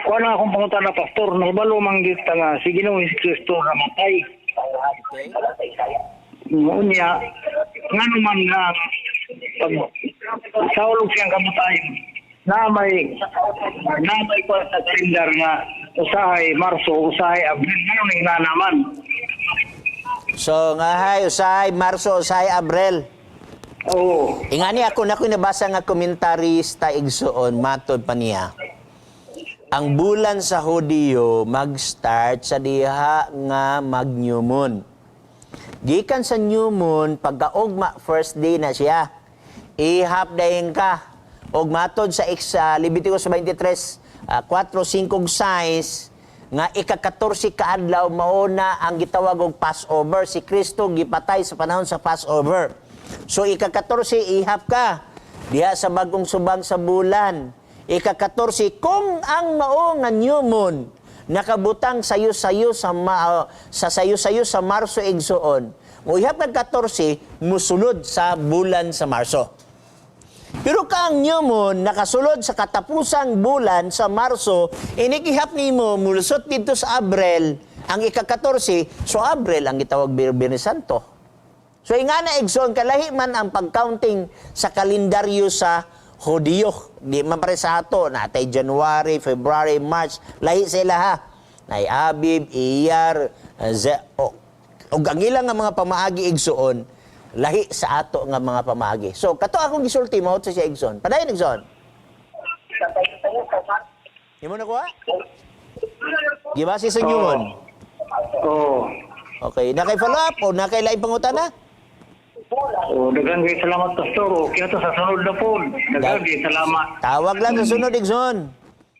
Kuha na akong pangutana, Pastor. Nahibalo man gyud ta nga si Ginoong Kristo namatay. Okay. Unya, ngano man nga pag saulog siyang kamatayon, na may kuha sa kalendar nga usahay Marso, usahay Abril, ngano ning na naman? So nga hay usahay Marso, usahay Abril. Oo. Ingani ako na ko nabasa nga komentarista, igsuon, matod pa niya. Ang bulan sa Hudiyo mag-start sa diha nga mag-new moon. Gikan sa new moon, pagkaugma, first day na siya. Ihap dayon ka. Og matod sa Leviticus 23, 4, 5, 6, nga ika-14 kaadlaw mao na ang gitawag og Passover. Si Kristo gipatay sa panahon sa Passover. So ika-14 ihap ka diha sa bagong subang sa bulan. Ika-14, kung ang mao nga new moon nakabutang sayo-sayo sa sayo-sayo sa Marso, igsuon, moihap kag 14, musulod sa bulan sa Marso. Pero kang new moon nakasulod sa katapusang bulan sa Marso, inikihap nimo mulusot dito sa Abril, ang ika-14, so Abril ang gitawag Biyernes Santo. So ingana, igsoon, kalahi man ang pag-counting sa kalendaryo sa Hudiyo. Di man pare sa ato, natay January, February, March, lahi sila ha. Nay Abib, Iyar, og ang ilang nga mga pamaagi, igsuon, lahi sa ato nga mga pamaagi. So kato akong gisulti mao sa siya, igsoon. Padayon, igsoon. Imo na kuha? Gibase sa new moon. Oo. Okay, na kay follow up o na kay laing pangutana? Oo, daghan kay salamat, Pastor. Okay na to sa sunod na po. Daghan kay salamat. Tawag lang sa sunod, igsoon.